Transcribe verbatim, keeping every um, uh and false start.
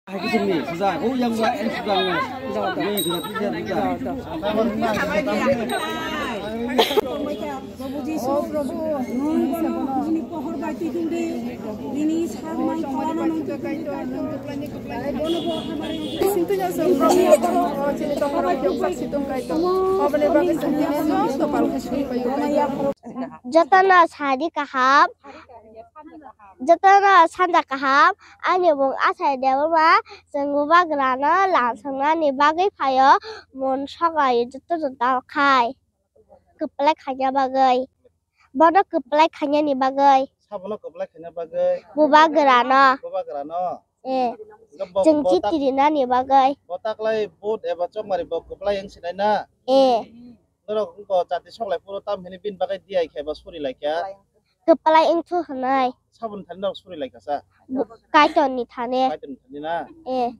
Hai khe chini sujak, o yang wa en sujak ne. Ne khe sujak sujak. Jisu Prabhu, nwng bono bini pohor bai twi tongdi, bini sak mai kholano nwng twi tongdi. Bono bo hamari. Sintu ya song Prabhu, chini tohor bai tong sak situng kai tong. Oboni bagwi sintu ya song to pal khasui payu kai tong. Jotono sari kaham. Jotono sanja kaham, ani mung Asai Debbarma, chwng bubagrano lamsoknani bagwi phaio, mun sogaio joto joto khai. Kwplai khaina bagwi. Bono kwplai khainani bagwi. Sabono kwplai khaina bagwi. Bubagrano. Bubagrano. Eh. Bo, chwng bo tak-, chiti rinani bagwi. Bo taklai vote eba chokmari bo kwplai wng sinai na? Eh. Norok wngkha jati sok lai phuru tam hini bini bagwi D I khe ba suri lai kha. Kwplai wngthu hwnwi. Saboni thani norok suri lai kha sa? Kaitorni thani. Kaitorni thani na? Eh.